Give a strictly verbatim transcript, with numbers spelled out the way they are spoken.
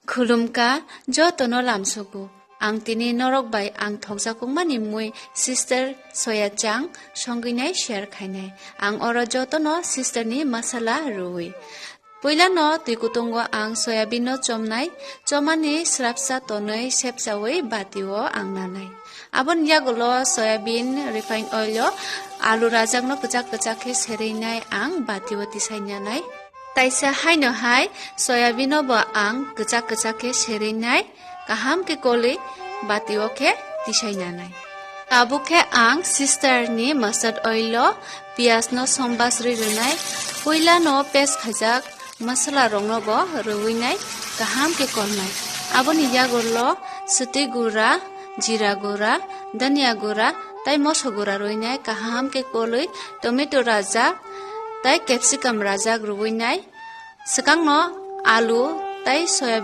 Khulumkha, jotono lamsogo. Ang tini norok bai ang thokjakukmani mui Sister Soya Chang songwinai share khainai. Ang oro jotono sister ni masala rwui. Puilano twi kutungo ang soyabin no chomnai, chomani srapsa tonwi sepchawi batio ang nanai. Aboni yagulo soyabin, refined oil o alu rajakno kwchak kwchak khe serwinai ang batio tisai nanai. Taisa haino hai soyabin no bo ang kwchak kwchak khe serwinai, kaham khe kolwi batio khe tisai nanai. Tabuk khe ang sister ni mustard oil o piyaj no sombasrwi rwnai, puilano paste khaijak masala rokno bo rwinai kaham khe kolnai. Aboni yagulo swtwi gura, jira gura, dhania gura tei moso gura rwinai kaham khe kolwi tomato rajak tei capsicum rajak rwinai. Swkangno alu tei soya